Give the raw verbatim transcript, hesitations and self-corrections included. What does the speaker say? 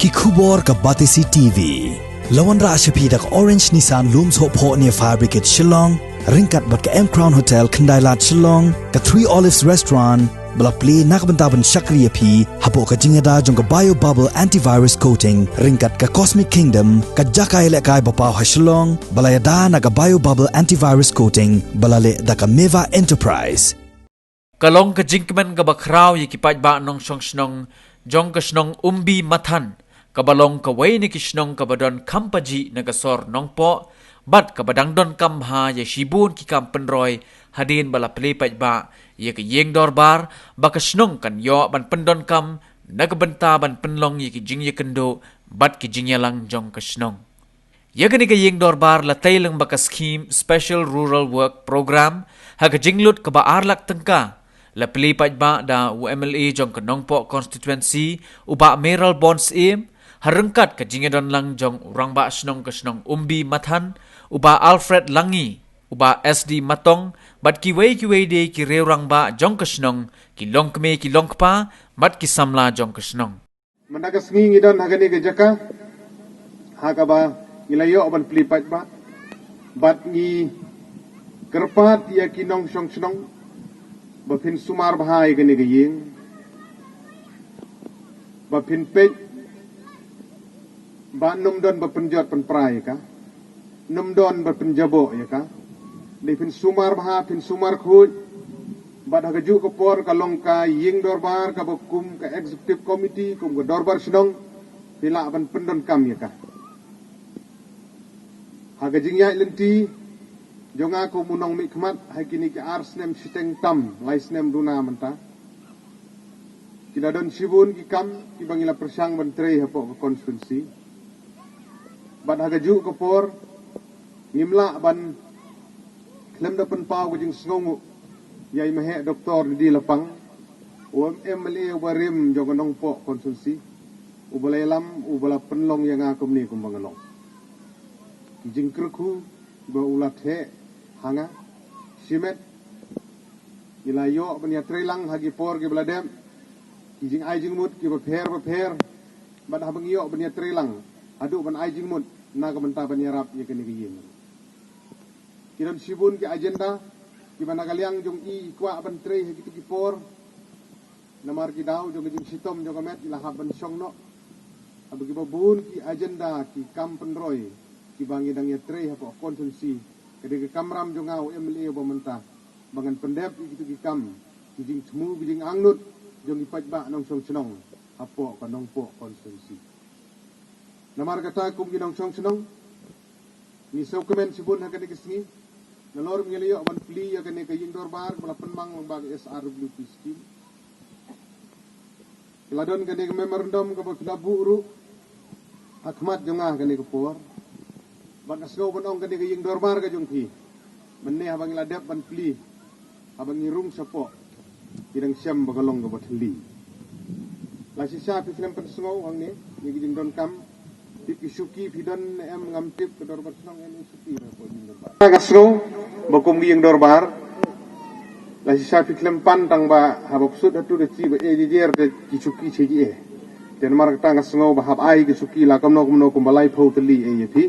Ki khubor ka Batesi T V. La wanrah sha phi da ka Orange Nissan Lum Sohphoh near Fire Brigade Shillong, ryngkat bad ka M Crown Hotel Khyndailad Shillong, ka Three Olives Restaurant, ba la plie na ka bynta ban shakri ïa phi hapoh ka jingïada jong ka Bio Bubble Antivirus Coating, ryngkat ka Cosmic Kingdom, ka jaka ïalehkai ba paw ha Shillong, ba la ïada na ka Bio Bubble Antivirus Coating, ba la leh da ka Meva Enterprise. Ka long ka jingkmen kaba khraw ïa ki paidbah nongshong shnong jong ka shnong Umbi Mathan, kaba long kawei na ki shnong kaba don kham pajih na ka sor Nongpoh, bad kaba dang donkam bha ïa shibun ki kam pynroi hadien ba la plie paidbah ïa ka ïing dorbar ba ka shnong kan ïoh ban pyndonkam na ka bynta ban pynlong ïa ki jingïakynduh bad ki jingïalang jong ka shnong. Ïa kane ka ïing dorbar la tei lyngba ka skhim Special Rural Work Programme ha ka jinglut kaba ar lak tyngka. La plie paidbah da u M L A jong ka Nongpoh Constituency, u Bah Mayralborn Syiem, ha ryngkat ka jingïadon lang jong u Rangbah Shnong ka shnong Umbi Mathan, u Bah Alfred Langi, u Bah S D Matong, bad kiwei kiwei de ki riew rangbah jong ka shnong, ki longkmie ki longkpa, bad ki samla jong ka shnong. Mynta ka sngi ngi don ha kane ka jaka ha kaba ngi la ïoh ban plie paidbah bad ngi kyrpad ïa ki nongshong shnong ba phin sumar bha ïa kane ka ïing, ba phin peit ba nym don ba pynjot pynpra ïa ka, nym don ba pynjaboh ïa ka. Dei phin sumar bha, phin sumar khuid. Bad ha kajuh ka por ka long ka ïing dorbar kaba kum ka executive committee, kum ka dorbar shnong, phi lah ban pyndonkam ïa ka. Ha ka jingïaid lynti jong nga kum u nongmihkhmat ha kine ki ar snem shiteng tam, lai snem duna mynta, ki la don shibun ki kam kiba ngi la pyrshang ban trei hapoh ka constituency. Bad ha kajuh ka por ngim lah ban khlem da pynpaw ka jingsngewnguh ïa i Maheh Doktor D D Lapang, u M L A uba rim jong ka Nongpoh constituency, uba la ïalam, uba la pynlong ïa nga kumne kumba nga long. Ki jingkyrkhu ba u la theh ha nga, shimet ngi la ïoh ban ïatrei lang ha ki por kiba la dep, ki jingai jingmut kiba pher ba pher, bad haba ngi ïoh ban ïatrei lang haduh ban ai jingmut na ka bynta ban ïarap ïa kane ka ïing. Ki don shibun ki agenda kiba na ka liang jong i i kwah ban trei ha kito ki por. Namar ki daw jong ka jingshitom jong ka met i la hap ban shong noh. Haba kiba bun ki agenda, ki kam pynroi kiba ngi dang ïatrei hapoh constituency, ka dei ka kamram jong nga u M L A uba mynta ba ngan pyndep ïa kito ki kam, ki jingthmu, ki jingangnud jong ki paidbah nongshong shnong hapoh ka Nongpoh constituency. Namar kata kum ki nongshong shnong, ngi sngewkmen shibun ha kane ka sngi. Nalor ba ngi la ïoh ban plie ïa kane ka ïing dorbar ba la pynmang lyngba ka S R W P scheme. Ki la don kane ka memorandum kaba phi la buh ruh ha khmat jong nga ha kane ka por. Bad nga sngew ban ong kane ka ïing dorbar ka jong phi, mynne haba ngi la dep ban plie, haba ngi rung shapoh, ki dang shem ba ka long kaba thylli. La shisha phi khlem pynsngew hangne ïa ki jingdonkam. Tip ki shuki phi don ne em ngam tip, ka dorbar shnong em shuki na ka ïing dorbar. Nga sngew ba kum ki ïing dorbar, la shisha phi khlem pan tang ba haba phi sut hato da chi ba eh jejer te ki shuki chi ji eh. Te namar kata nga sngew ba hap ai ki shuki la kumno kumno kumba laiphew tylli eh ïa phi.